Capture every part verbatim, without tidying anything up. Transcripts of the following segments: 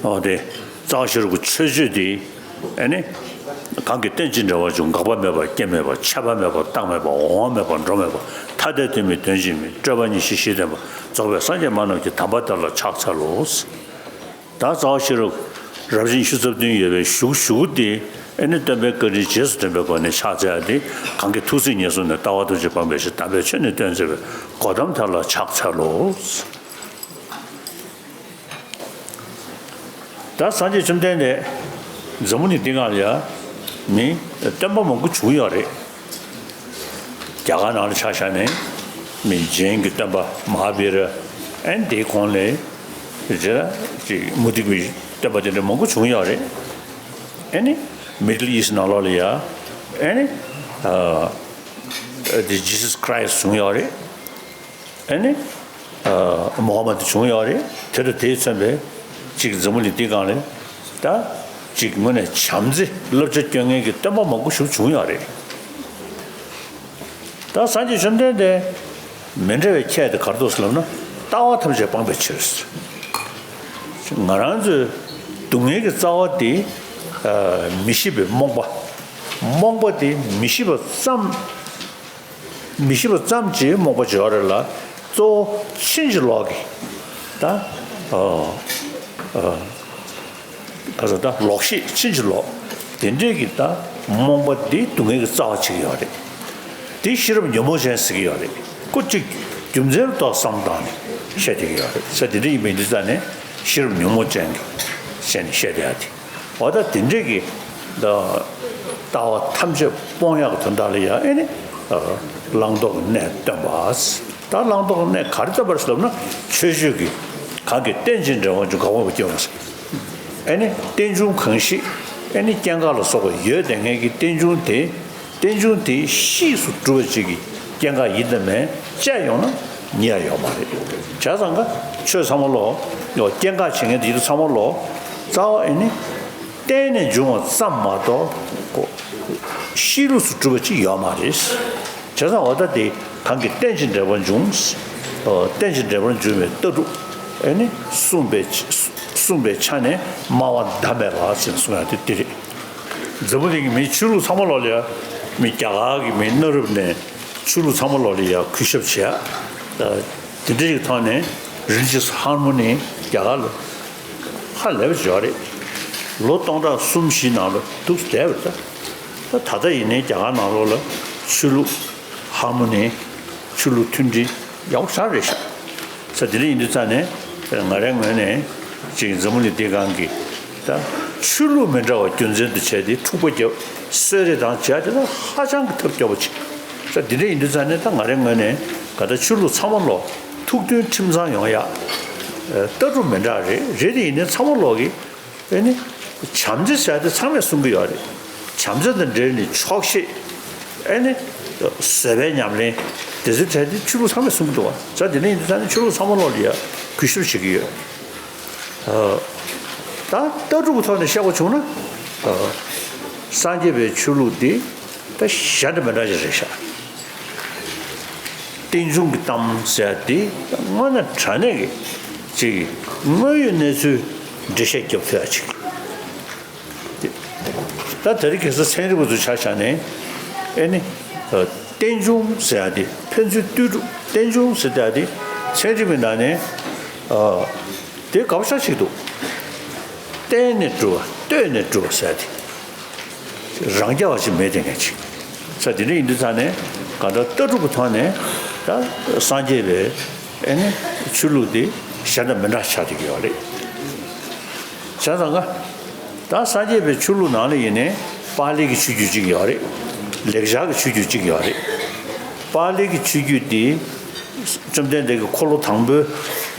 འོ་དེ། རྩ་བ་ཤེས་རབ་ཀྱི་མཆོད་བརྗོད་དེ། ཨེ་ནི། གང་གིས་རྟེན་ཅིང་འབྲེལ་བར་འབྱུང་། འགག་པ་མེད་པ་སྐྱེ་མེད་པ། ཆད་པ་མེད་པ་རྟག་མེད་པ། འོང་བ་མེད་པ་འགྲོ་མེད་པ། ཐ་དད་དོན་མིན་དོན་གཅིག་མིན། སྤྲོས་པ་ཉིད་ཞི་ཞི་བརྟན་པ། རྫོགས་པའི་སངས་རྒྱས་སྨྲ་རྣམས་ཀྱི། དམ་པ་དེ་ལ་ཕྱག་འཚལ་ལོ། ད་རྩ་བ་ཤེས་རབ་རབ་བྱུང་ཆུ་ཚོད་བདུན་ཡོད་པའི་གཞུག་གཞུག་དེ། ཨེ་ནི་སྟོན་པའི་བཀའ་དྲིན་རྗེས་སུ་དྲན་པའི་སྒོ་ནས་ཕྱག་འཚལ་ཡ་དེ། གང་གིས་ཐུགས་བརྩེ་ཉེར་བཟུང་ནས། ལྟ་བ་ཐམས་ཅད་སྤངས་པའི་ཕྱིར། དམ་པའི་ཆོས་ནི་སྟོན་མཛད་པའི། གོའུ་ཏམ་དེ་ལ་ཕྱག་འཚལ་ལོ། ད་སངས་རྒྱས་བཅོམ་ལྡན་འདས་འཛམ་བུ་གླིང་འདི་སྒང་ལ་ཡ་མི་སྟོན་པ་མང་པོ་བྱུང་ཡོད་རེད། རྒྱ་གར་ནང་ལ་ཆ་བཞག་ནས་མི་ཇེན་གྱི་སྟོན་པ་མ་ཧཱ་བི་ར། ཨེ་ནི་དེའི་གོང་ལ་ཅིག་མུ་སྟེགས་པའི་སྟོན་པ་དེ་འདྲ་མང་པོ་བྱུང་ཡོད་རེད། ཨེ་ནི་མི་ཌལ་ཨིསཊ་ནང་ལོགས་ལ་ཡ་ཨེ་ནི་ཨ་དེ་ཇི་སཱས་ཁི་རཱའིསཊ་བྱུང་ཡོད་རེད། ཨེ་ནི། ཨ་མོ་ཧ་མད་བྱུང་ཡོད་རེད། དེ་དང་དེས་མཚོན་པའི་ཅིག་འཛམ་བུ་གླིང་འདི་སྒང་ལ་ད་ཅིག་དངོས་གནས་བྱམས་བརྩེ་བསླབ་བྱ་སྐྱོན་མཁན་གྱི་སྟོན་པ་མང་པོ་ཞིག་བྱུང་ཡོད་རེད། ད་སངས་རྒྱས་བཅོམ་ལྡན་འདས་མི་འབྲལ་བའི་ཁྱད་དེ་ག་རེ་འདུག་ཟེར་ལབ་ན། ལྟ་བ་ཐམས་ཅད་སྤངས་པའི་ཕྱིར། ང་རང་ཚོའི་སྡུག་བསྔལ་གྱི་རྩ་བ་དེ་ཨ་མི་ཤེས་པའི་རྨོངས་པ། རྨོངས་པ་དེ་མི་ཤེས་པ་ཙམ། མི་ཤེས་པ་ཙམ་གྱིས་རྨོངས་པ་བྱེད་པ་རེད་ལ། གཙོ་བོ་ཕྱིན་ཅི་ལོག་གི་ད་ཨ་ཨ་ག་ཟེར། ད་ལོག་ཤེས་ཕྱིན་ཅི་ལོག་དེ་འདྲས་ཀྱི་ད་རྨོངས་པ་འདི་སྡུག་བསྔལ་གྱི་རྩ་བ་བྱེད་ཀྱི་ཡོད་རེད། དེ་ཤེས་རབ་ཉོན་མོངས་ཅན་ཟེར་གྱི་ཡོད་རེད། སྐུ་གཅིག་རྒྱུ་མཚན་ལ་ཏོག་བསམ་བཏང་ནས་བཤད་བསྡད་ཀྱི་ཡོད་རེད། ས་དེ་འདྲ་ཡིན་པའི་འདི་ཙ་ནས་ཤེས་རབ་ཉོན་མོངས་ཅན་གྱི་བཤད་ནས་བཤད་བསྡད་ཡ་དེ། འོ་ད་དེ་འདྲས་ཀྱི་ལྟ་བ་ཐམས་ཅད་སྤོང་ཡག་གི་དོན་དག་ལ་ཡང་ཨེ་ནི་བླང་དོར་གྱི་གནས་སྟོན་པ། ད་བླང་དོར་གྱི་གནས་ག་རེ་སྟོན་པ་རེད་ཟེར་ལབ་ན། ཆོས་སྤྱོད་ཀྱི་གང་གིས་རྟེན་ཅིང་འབྲེལ་བར་འབྱུང་། འགག་པ་མེད་པ་སྐྱེ་བ་ཟེར། ཨེ་ནི་རྟེན་འབྱུང་གང་ཞིག་ཨེ་ནི་སྐྱེ་འགག་ལ་སོགས་པ་ཡོད་དེ། ངེད་ཀྱི་རྟེན་འབྱུང་དེ། རྟེན་འབྱུང་དེ་གཤིས་སུ་གྲུབ་པ་ཅིག་གི་སྐྱེ་འགག་ཡིན་དང་མིན་དཔྱད་ཡོང་ན་རྙེད་ཡ་ཡོད་མ་རེད། བྱས་ཙང་ཀ་ཆོས་ཚང་མ་ལོག་ཡོད། སྐྱེ་འགག་བྱེད་མཁན་དེ་ཚོ་ཚང་མ་ལོག་རྩ་བ་ཨེ་ནི་རྟེན་ནས་འབྱུང་བ་ཙམ་མ་གཏོགས་གཤིས་ལུགས་སུ་གྲུབ་པ་ཅིག་ཡོད་མ་རེད། བྱས་ཙང་འོ་ད་དེ་གང་གིས་རྟེན་ཅིང་འབྲེལ་བར་འབྱུང་། རྟེན་ཅིང་འབྲེལ་བར་འབྱུང་བའི་ལྟ་གྲུབ་ཨེ་ནི་གསུངས་པའི་གསུངས་པའི་ཆ་ནས་སྨྲ་བ་ཟླ་མེད་ལགས་ཟེར་གསུང་ཡ་དེ་དེ་རེད། འཛམ་བུ་གླིང་གི་མིའི་ཆོས་ལུགས་ཚང་མ་ལོག་ལ་ཡ། མི་རྒྱ་གར་གྱི་མི་གནའ་རབས་ནས་ཆོས་ལུགས་ཚང་མ་ལོག་ལ་ཡ་གུས་ཞབས་བྱེད་ཡ། དེ་འདྲ་ཞིག་ཐོག་ནས་རི་ལི་ཇི་ཡས་ཧར་མོ་ནི་རྒྱ་གར་ལ་ཧ་ལས་པ་ཅིག་ཡོད་རེད། ལོ་སྟོང་ཕྲག་གསུམ་བཞི་ནང་ལ་འདུག་བསྡད་པ་རེད་ད། ད་ད་ལྟ་ཡིན་ནའི་རྒྱ་གར་ནང་ལོགས་ལ་ཆོས་ལུགས་ཧར་མོ་ནི། ཆོས་ལུགས་མཐུན་སྒྲིལ་ཡག་པོ་ཞེ་དྲག་རེད་ཤག་ས་དེ་འདྲ་ཡིན་དུས་ཙ་ནས་ང་རའི་ངོས་ནས་ཅིག་འཛམ་བུ་གླིང་འདི་སྒང་གི་ད་ཆོས་ལུགས་མི་འདྲ་བ་རྒྱུ་མཚན་དུ་བྱས་ཏེ་འཁྲུག་པ་རྒྱབ། གསོད་རེས་དང་བྱས་དེ་ད་ཧ་ཅང་གི་ཐབས་སྐྱོ་པོ་ཅིག་ས་དེ་འདྲ་ཡིན་དུས་ཙ་ནས་ད་ང་རའི་ངོས་ནས་ག་ད་ཆོས་ལུགས་ཚང་མ་ལོག་ཐུགས་མཐུན་ཁྲིམས་གཙང་ཡོང་ཡ། ལྟ་གྲུབ་མི་འདྲ་རེད། རེད་དེ་ཡིན་ནའི་ཚང་མ་ལོག་གི་ཨེ་ནི། བྱམས་བརྩེ་ཟེར་ཡ་དེ་ཚང་མས་གསུང་གི་ཡོད་རེད། བྱམས་བརྩེ་དང་འབྲེལ་ནས་ཆོག་ཤེས། ཨེ་ནི། བཟོད་པའི་ཉམས་ལེན། དེ་ཚོའི་གྲས་དེ་ཆོས་ལུགས་ཚང་མས་གསུང་གི་འདུག་བ། ས་དེ་འདྲ་ཡིན་དུས་ད་ནི་ཆོས་ལུགས་ཚང་མ་ལོག་ལ་ཡ་གུས་ཞབས་བྱེད་ཀྱི་ཡོད། ད་ལྟ་གྲུབ་ཀྱི་ཐོག་ནས་བཤད་པ་བྱུང་ན། སངས་རྒྱས་པའི་ཆོས་ལུགས་འདི་ད་གཞན་དང་མི་འདྲ་ཞིག་རེད་ཤག་རྟེན་འབྱུང་གི་གཏམ་ཟེར་ཡ་དེ་དངོས་གནས་དྲང་གནས་ཀྱི་ཅིག་དངོས་ཡོད་གནས་ཚུལ་འགྲེལ་བཤད་རྒྱབ་ཐུབ་ཡ་ཅིག་ད་དེ་རིང་ཁ་སང་ཚན་རིག་པ་ཚོ་ཆ་བཞག་ནས་ཨེ་ནི། རྟེན་འབྱུང་ཟེར་ཡ་དེ་ཕན་ཚུན་ལྟོས་གྲུབ། རྟེན་འབྱུང་ཟེར་ཡ་དེ་ཚན་རིག་པའི་ནང་ནས་དེ་དགག་པ་ཞེ་དྲག་ཅིག་འདུག་བརྟེན་ནས་གྲུབ་པ། ལྟོས་ནས་གྲུབ་པ་ཟེར་ཡ་དེ། རང་རྐྱ་བ་ཞིག་མེད་དེ་ངས་ཅིག་ས་དེ་འདྲ་ཡིན་དུས་ཙ་ནས་གང་ལྟར་ལྟ་གྲུབ་ཀྱི་ཐོག་ནས་ད་སངས་རྒྱས་པའི་ཨེ་ནི་ཆོས་ལུགས་དེ་གཞན་དང་མི་འདྲ་ཆགས་བསྡད་ཀྱི་ཡོད་རེད། བྱས་ཙང་ཀ། ད་སངས་རྒྱས་པའི་ཆོས་ལུགས་ནང་ལ་ཡིན་ནའི་པཱ་ལི་གི་ཆོས་བརྒྱུད་གཅིག་ཡོད་རེད། ལེགས་སྦྱར་གྱི་ཆོས་བརྒྱུད་གཅིག་ཡོད་རེད། པཱ་ལི་གི་ཆོས་བརྒྱུད་དེ་བཅོམ་ལྡན་འདས་ཀྱི་འཁོར་ལོ་དང་པོའི་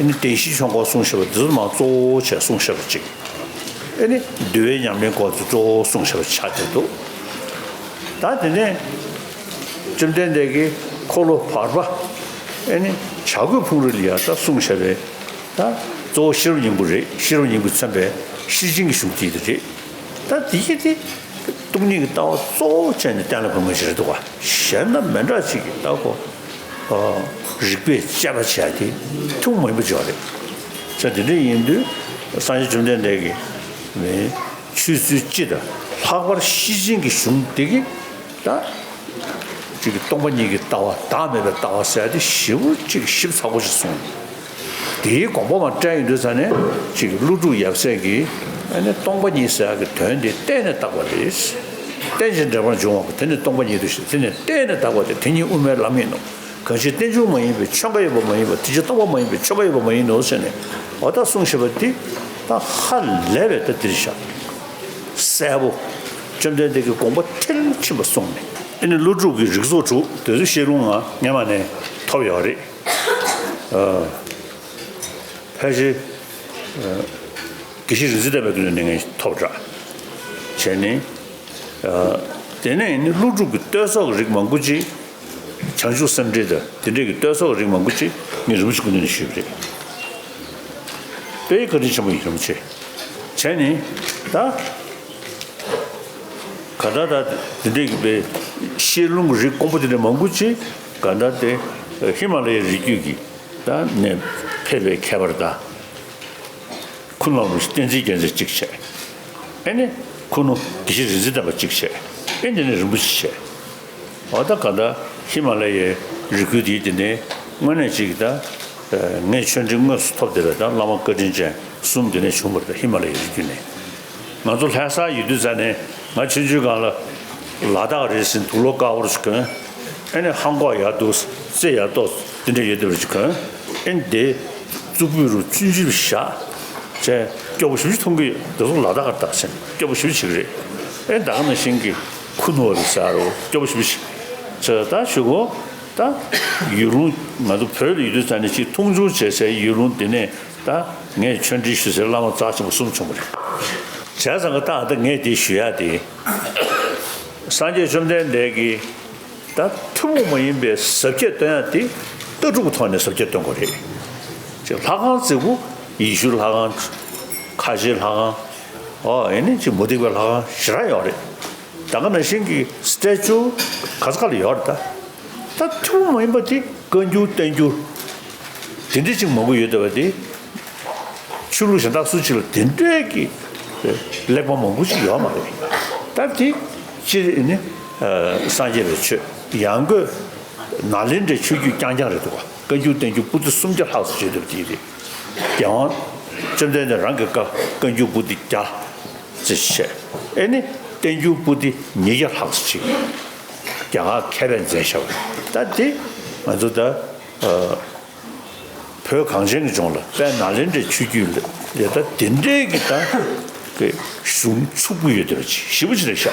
ཨ་ནི་བདེན་བཞིའི་ཆོས་འཁོར་གསུངས་བཞག་པ་དེ་ཚོ་མར་གཙོ་བོ་བྱས་གསུངས་བཞག་པ་གཅིག་ཨ་ནི་འདུལ་བའི་ཉམས་ལེན་སྐོར་དེ་གཙོ་བོ་གསུངས་བཞག་པ་ཆགས་བསྡད་འདུག་ད་དེ་ནས་བཅོམ་ལྡན་འདས་ཀྱིས་འཁོར་ལོ་བར་པ་ཨ་ནི་བྱ་རྒོད་ཕུང་རི་ལ་ཡ་ད་གསུངས་བཞག་པའི། ད་གཙོ་བོ་ཤེས་རབ་སྙིང་པོ་རེད། ཤེས་རབ་སྙིང་པོས་མཚོན་པའི་ཤེར་ཕྱིན་གྱི་གཞུང་དེ་དེ་རེད། ད་དེ་ཡི་དེ་སྟོང་ཉིད་ཀྱི་ལྟ་བ་གཙོ་བོ་བྱས་ནས་གཏན་ལ་ཕབ་མཁན་ཞིག་རེད་འདུག་ག་གཞན་དང་མི་འདྲ་ཅིག་གི་ལྟ་བ་ཁོ། རིགས་པས་དཔྱད་པ་བྱས་ཏེ་ཐུན་མོང་མ་ཡིན་པ་ཅིག་ཡོད་རེད། ས་དེ་འདྲ་ཡིན་དུས་སངས་རྒྱས་བཅོམ་ལྡན་འདས་ཀྱི་ཆོས་ཚུལ་སྤྱི་དང་ལྷག་པར་ཤེར་ཕྱིན་གྱི་གཞུང་དེ་གི་ད། ཅིག་སྟོང་པ་ཉིད་ཀྱི་ལྟ་བ་བདག་མེད་པའི་ལྟ་བ་ཟེར་ཡ་དེ་ཞེ་པོ་ཅིག་ཞིབ་ཚགས་པོ་ཞིག་གསུངས། དེའི་དགོངས་པ་མར་བཀྲལ་ཡོང་དུས་ཙ་ནས་ཅིག་ཀླུ་སྒྲུབ་ཡབ་སྲས་ཀྱིས་ཨ་ནི་སྟོང་པ་ཉིད་ཟེར་ཡ་གི་དོན་དེ་གཏན་ནས་བཏགས་པ་རེད། རྟེན་ཅིང་འབྲེལ་པར་འབྱུང་བ་དེ་ནི་སྟོང་པ་ཉིད་དོ་ཞེས་དེ་ནི་གཏན་ནས་བཏགས་པ་སྟེ་དེ་ཉིད་དབུ་མའི་ལམ་ཡིན་ནོ། གང་ཕྱིར་རྟེན་འབྱུང་མ་ཡིན་པའི་ཆོས་འགའ་ཡོད་པ་མ་ཡིན་པ་དེ་ཕྱིར་རྟོག་པ་མ་ཡིན་པའི་ཆོས་འགའ་ཡོད་པ་མ་ཡིན་ནོ་ཟེར་ནས་འོ་ད་གསུངས་བཞག་པ་འདི་ད་ཧ་ལས་པའི་ད་འདིར་བཞག་གསལ་པོ། བཅོམ་ལྡན་འདས་ཀྱི་དགོངས་པ་མཐིལ་ཕྱིན་པ་གསུངས་ནས་ཨ་ནི་ཀླུ་སྒྲུབ་ཀྱི་རིགས་ཚོགས་དྲུག་དེ་ཚོ་བཤད་ལུང་ང་སྔོན་མ་ནས་ཐོབ་ཡོད་རེད། ཕལ་ཆེར་དགེ་བཤེས་རིག་འཛིན་བསྟན་པའི་སྐུ་ནས་ངས་ཐོབ་དྲག་བྱས་ནས། དེ་ནས་ནི་ཀླུ་སྒྲུབ་ཀྱི་བསྟོད་ཚོགས་ཀྱི་རིགས་མང་པོ་ཅིག་བྱང་ཆུབ་སེམས་འགྲེལ་དང་དེ་འདྲས་ཀྱི་བསྟོད་ཚོགས་ཀྱི་རིགས་མང་པོ་ཅིག་ངས་རིན་པོ་ཆེ་སྐུ་མདུན་ནས་ཞུས་པ་རེད། དཔེ་བཀའ་དྲིན་ཆེན་པོ་ཡིན་རིན་པོ་ཆེ། བྱས་ནས་ད་ག་ད་ད་དེ་འདྲས་ཀྱི་དཔེ་བཤད་ལུང་གི་རིགས་དཀོན་པོ་དེ་འདྲས་མང་པོ་ཅིག་ག་ད་དེ་ཧི་མ་ལ་ཡའི་རི་རྒྱུད་ཀྱི་ད་ནས་ཕེབས་པའི་མཁས་པ་དང་། ཁུ་ནུ་བསྟན་འཛིན་རྒྱལ་མཚན་གཅིག་བྱས། ཨེ་ནི། ཁུ་ནུ་དགེ་བཤེས་རིག་འཛིན་བསྟན་པ་གཅིག་བྱས། ཨེ་འདི་ནི་རིན་པོ་ཆེ་བྱས། འོ་ད་ག་ད་ཧི་མ་ལ་ཡའི་རི་ཁུལ་དེའི་དེ་ནས་དངོས་གནས་གཅིག་ད། ངས་ཆོས་འབྲེལ་དངོས་སུ་ཐོབ་དེ་ལ་ད་བླ་མ་བཀའ་དྲིན་ཅན་གསུམ་དེ་ནས་བྱུང་བ་རེད། ད་ཧི་མ་ལ་ཡའི་རི་རྒྱུད་ནས། ང་ཚོ་ལྷ་ས་ཡོད་དུས་ཙ་ནས་ང་ཆུང་ཆུང་སྒང་ལ་ལ་དྭགས་རེད་ཟིན་དུག་ལོག་དཀར་པོར་ཞིག་གོན། ཨེ་ནས་ཧང་གོག་ཡར་འདུག་རྩེ་ཡར་གཏོགས་དེ་འདྲ་ཡོད་དེ་བར་ཅིག་གོན། ཨེ་འདི་གཙུག་ཕུད་རུ་ཆུན་ཆུན་བཞག་བྱས་སྐྱོ་པོ་ཞེ་པོ་ཅིག་མཐོང་གི་ཡོད། དེ་ཚོ་ལ་དྭགས་ཀར་བཏགས་ཟིན་སྐྱོ་པོ་ཞེ་པོ་ཅིག་རེད། ཨེ་ད་ག་ནང་བཞིན་གྱི་ཁུ་ནུ་བ་རུ་ཟ་རུ་སྐྱོ་པོ་ཞེ་པོ་ཅིག་བྱས་ད་ཞུ་གོ་ད་ཡུལ་ལུང་ང་ཚོ་བོད་ལ་ཡོད་དུས་ཙ་ནས་ཅིག་མཐོང་ཆུང་བྱེད་སའི་ཡུལ་ལུང་དེ་ནས་ད་ངས་ཆོས་འབྲེལ་ཞུ་སའི་བླ་མ་རྩ་ཆེན་པོ་གསུམ་བྱུང་བ་རེད། བྱས་ཙང་གི་ད་ད་ངས་དེ་ཞུ་ཡ་དེ་སངས་རྒྱས་བཅོམ་ལྡན་འདས་ཀྱིས། ད་ཐུན་མོང་མ་ཡིན་པའི་ཟབ་ཁྱད་སྟོན་ཡ་དེ་ལྟ་གྲུབ་ཀྱི་ཐོག་ནས་ཟབ་ཁྱད་སྟོན་དགོས་རེད། ཅེས་ལྷ་ཁང་བརྩིགས་པོ་ཡེ་ཤུའི་ལྷ་ཁང་། ཁ་ཆེའི་ལྷ་ཁང་། ཨོ་ཨེ་ནི་ཅིག་མུ་སྟེགས་པའི་ལྷ་ཁང་ཞེ་དྲག་ཡོད་རེད། ད་ག་ནང་བཞིན་གྱི་སི་ཊེ་ཅུ་ག་ས་ག་ལ་ཡོད་རེད་ད། ད་ཐུན་མོང་མ་ཡིན་པ་དེ་བཀའ་འགྱུར་བསྟན་འགྱུར། དེ་འདྲ་ཅིག་མང་པོ་ཡོད་བསྡད་པ་དེ། ཆོས་ལུགས་གཞན་དག་སུ་གཅིག་ལ་དེ་འདྲའི་གི་གླེགས་བམ་མང་པོ་ཅིག་ཡོད་མ་རེད། ད་དེ་སྤྱིར་ནི་སངས་རྒྱས་པའི་ཆོས་ཡང་སྒོས་ནཱ་ལེནྡྲའི་ཆོས་བརྒྱུད་རྐྱང་རྐྱང་རེད་འདུག་བ། བཀའ་འགྱུར་བསྟན་འགྱུར་པོ་ཏི་སུམ་བརྒྱ་ལྷག་ཙམ་བརྗོད་བསྡད་པ་དེ་རེད། རྒྱལ་དབང་བཅོམ་ལྡན་འདས་རང་གི་བཀའ་བཀའ་འགྱུར་པོ་ཏི་བརྒྱ་ཙམ་བཤད། ཨེ་ནི་བསྟན་འགྱུར་པོ་ཏི་ཉིས་བརྒྱ་ལྷག་ཙམ་ཅིག་རྒྱ་གར་མཁས་པས་མཛད་བཞག་པ་རེད། ད་དེ་ང་ཚོ་ད། བོད་གངས་ཅན་གྱི་ལྗོངས་ལ་དཔལ་ནཱ་ལེནྡྲའི་ཆོས་བརྒྱུད་ལ་ཡ་ད་དེ་འདྲའི་གི་ད་གི་གཞུང་ཚུགས་པོ་ཡོད་དེ་བ་ཅིག་ཞེ་པོ་ཅིག་རེད་ཤག་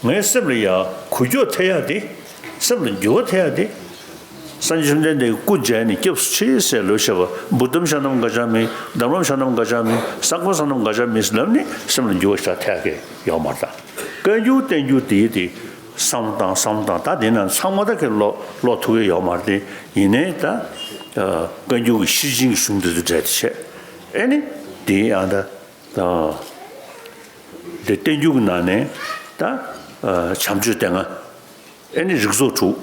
ངའི་སེམས་ལ་ཡ་འགུལ་སྐྱོད་ཐེབས་ཡ་དེ་སེམས་ལ་འགྱུར་བ་ཐེབས་ཡ་དེ་སངས་རྒྱས་བཅོམ་ལྡན་འདས་ཀྱི་སྐུ་མཇལ་ནས་སྐྱབས་སུ་མཆི་ཟེར་ལོས་བཤད་པ་བུདྡྷཾ་ཤཱ་ནམ་ག་ཅཱ་མི། དྷརྨཾ་ཤཱ་ནམ་ག་ཅཱ་མི། སངྒྷཾ་ཤཱ་ནམ་ག་ཅཱ་མི་ལབ་ནས་སེམས་ལ་འགྱུར་བ་ཞེ་དྲག་ཐེབས་ཀྱི་ཡོད་མ་རེད་ད། བཀའ་འགྱུར་བསྟན་འགྱུར་དེ་དེ། བསམ་བློ་བཏང་བསམ་བློ་བཏང་ད་དེ་ན་ཚང་མ་ད་ཁྱེད་ཀློག་ཀློག་ཐུབ་ཀྱི་ཡོད་མ་རེད་དེ་ཡིན་ནའི་ད། བཀའ་འགྱུར་གྱི་ཤེར་ཕྱིན་གྱི་གཞུང་དེ་ཚོ་འགྲེལ་བཤད་བྱས་ཨེ་ནི་དེ་ཡང་ད། དེ་བསྟན་འགྱུར་གྱི་ནང་ནས་ད། བྱམས་ཆོས་སྡེ་ལྔ་ཨེ་ནི་རིགས་ཚོགས་དྲུག་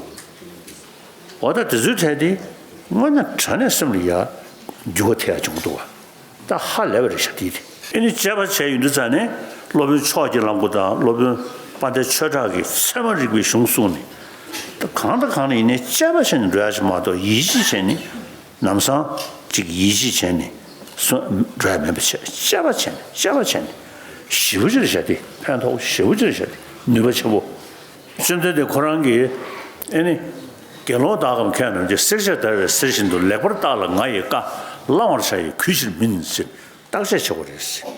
འོ་ད་དེ་ཚོའི་གྲས་དེ་དངོས་གནས་དྲང་གནས་སེམས་ལ་ཡ་འགྱུར་བ་ཐེབས་ཡ་བྱུང་འདུག་བ། ད་ཧ་ལས་པ་རེད་ཤག་དེ་དེ། ཨེ་ནི་དཔྱད་པ་བྱས་ཡོང་དུས་ཙ་ནས་སློབ་དཔོན་ཕྱོགས་ཀྱི་གླང་པོ་དང་སློབ་དཔོན་དཔལ་ལྡན་ཆོས་གྲགས་ཀྱིས་ཚད་མ་རིག་པའི་གཞུང་གསུངས་ནས། ད་གང་དང་གང་ལ་ཡིན་ནའི་དཔྱད་པ་བྱས་ནས་འགྲོ་ཡ་ཞིག་མ་གཏོགས་ཡིད་ཆེས་བྱས་ནས་ལམ་སང་ཅིག་ཡིད་ཆེས་བྱས་ནས་སོ་འགྲོ་ཡ་མེད་པ་བྱས་དཔྱད་པ་བྱས་ནས་དཔྱད་པ་བྱས་ནས་ཞེ་པོ་ཅིག་རེད་ཤག་དེ་ཕན་ཐོགས་ཞེ་པོ་ཅིག་རེད་ཤག་དེ་ནུས་པ་ཆེན་པོ། བཅོམ་ལྡན་འདས་ཁོ་རང་གིས་ཨེ་ནི། དགེ་སློང་དག་གམ་མཁས་རྣམས་ཀྱིས། བསྲེག་བཅད་བརྡར་བའི་གསེར་བཞིན་དུ། ལེགས་པར་བརྟགས་ལ་ང་ཡི་བཀའ། བླང་བར་བྱ་ཡི་གུས་ཕྱིར་མིན་ཟེར་བརྟག་དཔྱད་བྱེད་དགོས་རེད།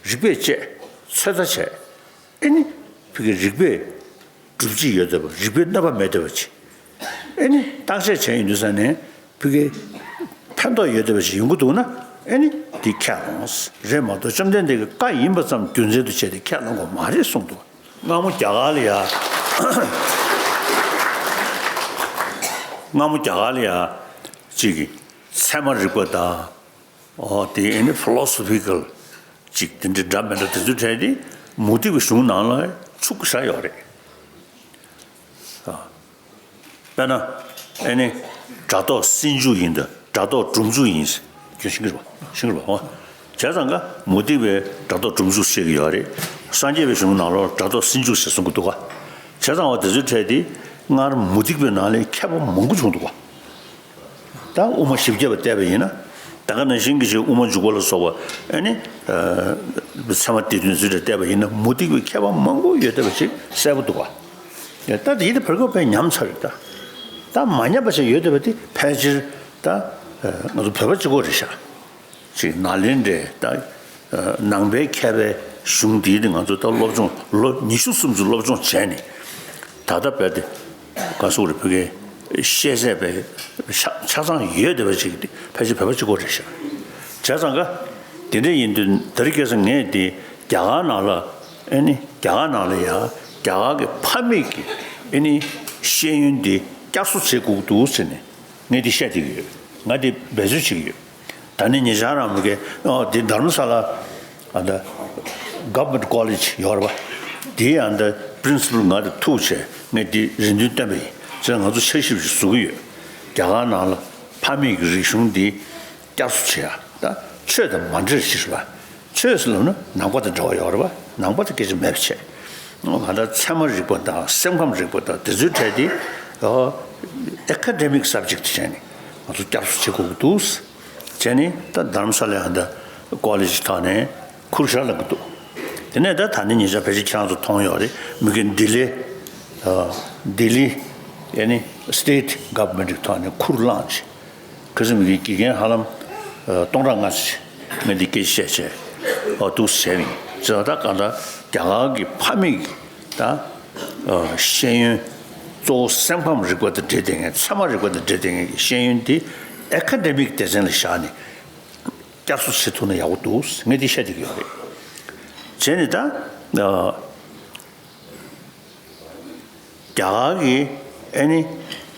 རིག་པས་དཔྱད། ཚོད་ལྟ་བྱས། ཨེ་ནི་ཕ་གི་རིག་པས་སྒྲུབ་བྱེད་ཡོད་བསྡད་པ། རིག་པའི་གནོད་པ་མེད་བསྡད་པ་ཅིག་ཨེ་ནི་བརྟག་དཔྱད་བྱས་ཡིན་དུས་ཙང་ནས་ཕ་གི་ཕན་ཐོགས་ཡོད་བསྡད་པ་ཅིག་ཡོང་གི་འདུག་ན། ཨེ་ནི་འདི་ཁས་བླངས་རེད་མ་གཏོགས། བཅོམ་ལྡན་འདས་ཀྱི་བཀའ་ཡིན་པ་ཙམ་རྒྱུ་མཚན་དུ་བྱས་ཏེ་ཁས་བླངས་དགོས་མ་རེད་གསུངས་འདུག་སྔ་མོ་རྒྱ་གར་ལ་ཡ། སྔ་མོ་རྒྱ་གར་ལ་ཡ། གཅིག་གི་ཚད་མ་རིག་པ་དང་། ཨོ་དེ་ཨེ་ནི་ཕི་ལོ་སོ་ཕི་ཀལ་གཅིག་དེ་འདྲ་འདྲ་མི་འདྲ་དེ་ཚོའི་གྲས་དེ་མུ་སྟེགས་པའི་གཞུང་ནང་ལ་ཚུད་བཞག་ཡོད་རེད། དཔེར་ན། ཨེ་ནི། སྒྲ་རྟོག་སེལ་འཇུག་ཡིན་དང་སྒྲ་རྟོག་སྒྲུབ་འཇུག་ཡིན། ཁྱོད་ཤེས་ཀྱི་རེད་པ། ཤེས་ཀྱི་རེད་པ། བྱས་ཙང་ཀ་མུ་སྟེགས་པས་སྒྲ་རྟོག་སྒྲུབ་འཇུག་བཤད་ཀྱི་ཡོད་རེད། སངས་རྒྱས་པའི་གཞུང་ནང་ལོགས་སྒྲ་རྟོག་སེལ་འཇུག་ཞེས་གསུང་གི་འདུག་ག་བྱས་ཙང་བ་དེ་ཚོའི་གྲས་དེ་སྔར་མུ་སྟེགས་པའི་ནང་ལས་མཁས་པ་མང་པོ་བྱུང་འདུག་ག་ད་དབུ་མ་བཞི་བརྒྱ་པ་བལྟས་པ་ཡིན་ན། ད་ག་ནང་བཞིན་གྱི་ཅིག་དབུ་མ་འཇུག་པ་ལ་སོགས་པ་ཨེ་ནི། ཚད་མ་སྡེ་བདུན་ཚུལ་དུ་བལྟས་པ་ཡིན་ན་མུ་སྟེགས་པའི་མཁས་པ་མང་པོ་ཡོད་བསྡད་པ་ཅིག་གསལ་པོ་འདུག་ག་ད་དེ་ཡིན་དུས་བར་སྐབས་པས་ཉམས་ཚར་རེད་ད། ད་མ་ཉམས་པ་ཞིག་ཡོད་བསྡད་པ་དེ་ཕལ་ཆེར་ད་ང་ཚོ་བོད་པ་གཅིག་པོ་རེད་ཤག་ཅིག་ནཱ་ལེནྡྲའི་ད་ནང་པའི་མཁས་པའི་གཞུང་འདིའི་ནི་ང་ཚོ་ད་སློབ་སྦྱོང་ལོ་ཉི་ཤུ་སུམ་ཅུ་སློབ་སྦྱོང་བྱས་ནས། ད་ལྟ་བས་ཏེ་ག་སོག་རེ་ཕ་གིའི་ཤེས་ཚད་པའི་ཆ་ཆ་ཚང་ཡོད་བསྡད་པ་ཅིག་ཕལ་ཆེར་བོད་པ་གཅིག་པོ་རེད་ཤག་བྱས་ཙང་ཀ་དེ་འདྲ་ཡིན་དུས་དེ་རིང་ཁ་སང་ངས་དེ་རྒྱ་གར་ནང་ལ་ཨེ་ནི་རྒྱ་གར་ནང་ལ་ཡ་རྒྱ་གར་གྱི་ཕ་མེས་ཀྱི་ཨེ་ནི་ཤེས་ཡོན་དེ་བསྐྱར་གསོ་བྱེད་དགོས་ཀྱི་འདུག་ཟེར་ནས་ངས་དེ་བཤད་བསྡད་ཀྱི་ཡོད། ང་དེ་འབད་རྩོལ་བྱེད་ཀྱི་ཡོད། ད་ནི་ཉེ་ཆར་རང་མི་གེ་ཨོ་དེ་དྷརྨ་ས་ལ་ཨ་ད་Government College ཡོད་རེད་པ། དེའི་ཨ་ད་Principal ང་དང་ཐུག་བྱས་ངས་དེ་རེ་འདུན་བཏོན་པ་ཡིན། ཙང་ང་ཚོ་འཆར་གཞི་ཞིག་བཟོ་གི་ཡོད། རྒྱ་གར་ནང་ལ་ཕ་མེས་ཀྱི་རིག་གཞུང་འདི་བསྐྱར་གསོ་བྱེད་ཡ་ད་ཆོས་དང་མ་འདྲེས་ཞེས་པ། ཆོས་ཟེར་ལབ་ན་ནང་པ་དང་འབྲེལ་བ་ཡོད་རེད་པ། ནང་པ་དང་སྐད་ཆ་མེད་པ་བྱས། ང་ད་ཚད་མ་རིག་པ་དང་སེམས་ཁམས་རིག་པ་དང་དེ་ཚོའི་གྲས་དེ་Academic Subject བྱས་ནས་ང་ཚོ་བསྐྱར་གསོ་བྱེད་དགོས་ཀྱི་འདུག་བྱས་ནས་ད་དྷརྨ་ས་ལའི་ཨ་ད་College ཐོག་ནས་ཁུར་བཞག་ལབ་ཀྱི་འདུག་དེ་ནས་ད་ད་ནི་ཉེ་ཆར་ཕལ་ཆེར་ཁྱེད་རང་ཚོ་མཐོང་ཡོད་རེད། མི་གི་ལྡི་ལི་ལྡི་ལི་ཨེ་ནི་State Government ཐོག་ནས་ཁུར་བླངས་བྱས། ཁ་སང་མི་གི་དགེ་རྒན་ཧ་ལམ་སྟོང་ཕྲག་ལྔ་ཅིག་ངས་འདི་སྐད་ཆ་བཤད་བྱས་ཨོ་འདུག་བྱས་པ་ཡིན། ཙང་ད་གང་ལྟར་རྒྱ་གར་གྱི་ཕ་མེས་ཀྱི་ད་ཤེས་ཡོན་གཙོ་བོ་སེམས་ཁམས་རིག་པ་དང་འབྲེལ་བསྡད་མཁན་ཚད་མ་རིག་པ་དང་འབྲེལ་བསྡད་མཁན་གྱི་ཤེས་ཡོན་འདི་Academic སྡེ་ཚན་ལ་བཞག་ནས་བསྐྱར་གསོ་བྱེད་ཐུབ་ན་ཡག་པོ་འདུག་ངས་འདི་བཤད་བསྡད་ཀྱི་ཡོད་རེད། བྱས་ནས་ད། རྒྱ་གར་གྱི་ཨ་ནི་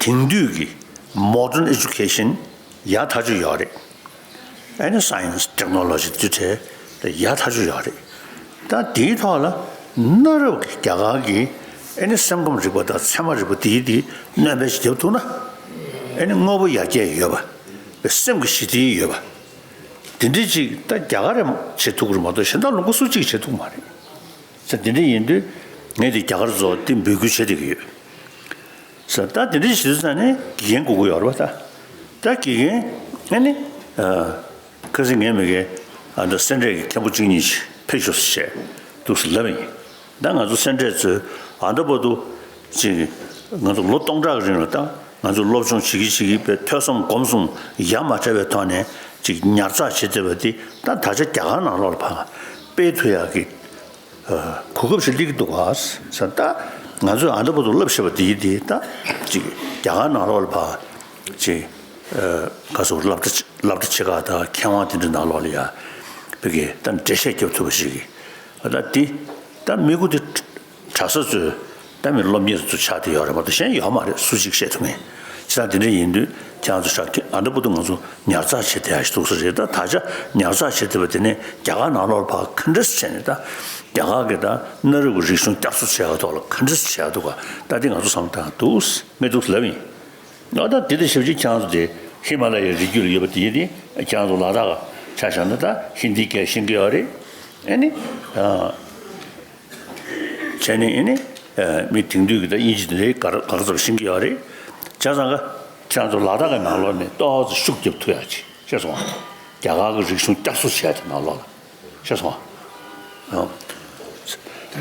དེང་དུས་ཀྱི་Modern Education ཡག་ཐག་ཆོད་ཡོད་རེད། ཨ་ནི་Science Technology དེ་ཚོའི་གྲས་ཡག་ཐག་ཆོད་ཡོད་རེད། ད་དེའི་ཐོག་ལ་གནའ་རབས་ཀྱི་རྒྱ་གར་གྱི་ཨ་ནི་སེམས་ཁམས་རིག་པ་དང་ཚད་མ་རིག་པ་དེའི་དེ་སྣོན་པ་ཞིག་རྒྱབ་ཐུབ་ན། ཨ་ནི་དངོས་པོ་ཡར་རྒྱས་ཡོད་པ། སེམས་ཀྱི་ཞི་བདེ་ཡོད་པ། དེ་འདྲ་ཅིག་ད་རྒྱ་གར་རེ་བྱེད་ཐུབ་ཀྱི་རེད་མ་གཏོགས་གཞན་དག་ལུང་པ་སུ་གཅིག་བྱེད་ཐུབ་ཀྱི་མ་རེད། ས་དེ་འདྲ་ཡིན་དུས་ངས་དེ་རྒྱ་གར་ཚོ་དེ་འབོད་སྐུལ་བྱེད་བསྡད་ཀྱི་ཡོད། ས་ད་དེ་འདྲ་བྱེད་དུས་ས་ནས་དགེ་རྒན་དགོས་ཀྱི་ཡོད་རེད་པ་ད། ད་དགེ་རྒན་ཨ་ནི་ཁ་སང་ངས་མི་གེ་ཨ་ད་སེ་འབྲས་ཀྱི་མཁན་པོ་གཅིག་གཉིས་ཤིག་ཕེབས་ཤོག་ཟེར་བྱས་འདུག་སེ་ལབ་པ་ཡིན། ད་ང་ཚོ་སེ་འབྲས་ཚོས་ཨ་ད་བར་དུ་ཅིག་ང་ཚོ་ལོ་སྟོང་ཕྲག་གི་རིང་ལ་ད་ང་ཚོ་སློབ་སྦྱོང་བྱེད་ཀྱི་བྱེད་ཀྱི་པའི་ཐོས་བསམ་སྒོམ་གསུམ་ཡ་མ་བྲལ་བའི་ཐོག་ནས་ཅིག་ཉར་ཚགས་བྱེད་བསྡད་པ་དེ་ད་ད་ཆ་རྒྱ་གར་ནང་ལོགས་ལ་ཕར་སྤེལ་ཐུབ་ཡག་གི་གོ་སྐབས་ཤིག་སླེབས་ཀྱི་འདུག་ག་ས་ད་ང་ཚོས་ཨ་ད་བར་དུ་བསླབ་བཞག་པ་དེ་དེ་ད་ཅིག་རྒྱ་གར་ནང་ལོགས་ལ་ཕར་ཅིག་ག་སོགས་སློབ་གྲྭ་སློབ་གྲྭ་ཆེ་ཁག་དང་མཁས་དབང་དེ་འདྲ་ནང་ལོགས་ལ་ཡ་བི་གེ་ད་འགྲེལ་བཤད་རྒྱབ་ཐུབ་པ་ཞིག་གི་ད་དེ་ད་མི་གུ་དེ་གྲྭ་ས་ཚོས་ད་མི་སློབ་གཉེར་ཚོ་ཆགས་བསྡད་ཡོད་རེད་མ་གཏོགས་གཞན་ཡོད་མ་རེད། སུ་གཅིག་བཤད་ཐུབ་མཁན་ཅི་ད་དེ་འདྲ་ཡིན་དུས་ཁྱེད་རང་ཚོ་ཤག་ཨ་ད་བར་དུ་ང་ཚོ་ཉར་ཚགས་བྱེད་བསྡད་ཡག་ཞིག་འདུག་ས་རེད། ད་ད་ཆ་ཉར་ཚགས་བྱེད་བསྡད་པ་དེ་ནས་རྒྱ་གར་ནང་ལོགས་ལ་ཕར་ག་འདྲ་བྱས་ནས་ད་རྒྱ་གར་གི་ད་གནའ་རབས་ཀྱི་རིག་གཞུང་བསྐྱར་གསོ་བྱེད་ཡག་ཐོག་ལ་ག་འདྲ་བྱེད་ཡག་འདུག་ག་ད་དེ་ང་ཚོ་བསམ་བཏང་འདུག་ངས་འདུག་ལབ་ཡིན། ཨ་ད་དེ་དང་ཞབས་ཕྱི་ཁྱེད་རང་ཚོ་དེ་ཧི་མ་ལ་ཡའི་རི་རྒྱུད་ལ་ཡོད་པ་དེ་ཡིན་ཏེ་ཁྱེད་རང་ཚོ་ལ་དྭགས་ཆ་བཞག་ན་ད་ཧིན་དི་སྐད་ཤེས་ཀྱི་ཡོད་རེད། ཨ་ནི་ཨ། བྱས་ནས་ཨེ་ནི། མི་དེང་དུས་ཀྱི་ད་དབྱིན་ཇི་དེ་འདྲའི་ག་རེ་ག་རེ་ཚོར་ཤེས་ཀྱི་ཡོད་རེད། བྱས་ཙང་ཀ་ཁྱེད་རང་ཚོ་ལ་དྭགས་ཀྱི་ནང་ལོགས་ནས་ཏོག་ཙམ་ཤུགས་རྒྱབ་ཐུབ་ཡག་ཅིག་ཤེས་སོང་ང་། རྒྱ་གར་གྱི་རིག་གཞུང་བསྐྱར་གསོ་བྱས་ཏེ་ནང་ལོགས་ལ་ཤེས་སོང་ང་།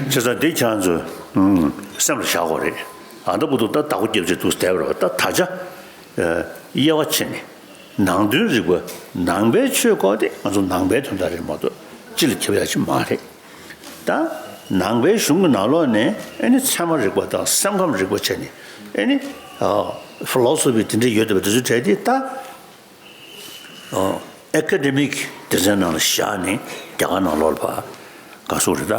བྱས་ཙང་འདི་ཁྱེད་རང་ཚོས་སེམས་ལ་བཞག་དགོས་རེད། ཨ་ད་བར་དུ་ད་བདག་པོ་རྒྱབ་བྱས་འདུག་བསྡད་པ་རེད་པ། ད་ད་ཆ་དབྱེ་བ་ཕྱེ་ནས། ནང་དོན་རིག་པ་ནང་པའི་ཆོས་སྐོར་དེ་ང་ཚོ་ནང་པའི་དོན་དག་རེད་མ་གཏོགས་ སྤྱི་ལ་ཁྱབ་ཡག་ཅིག་མ་རེད། ད་ནང་པའི་གཞུང་གི་ནང་ལོགས་ནས་ཨེ་ནི་ཚད་མ་རིག་པ་དང་སེམས་ཁམས་རིག་པ་བྱས་ནས་ཨེ་ནི་ཕི་ལོ་སོ་ཕི་དེ་འདྲ་ཡོད་བསྡད་པ་དེ་ཚོའི་གྲས་དེ་ད། ཨ་ཨེ་ཀ་ཌེ་མིག་སྡེ་ཚན་ནང་ལ་བཞག་ནས་རྒྱ་གར་ནང་ལོགས་ལ་ཕར་ག་སོག་རེད་ད།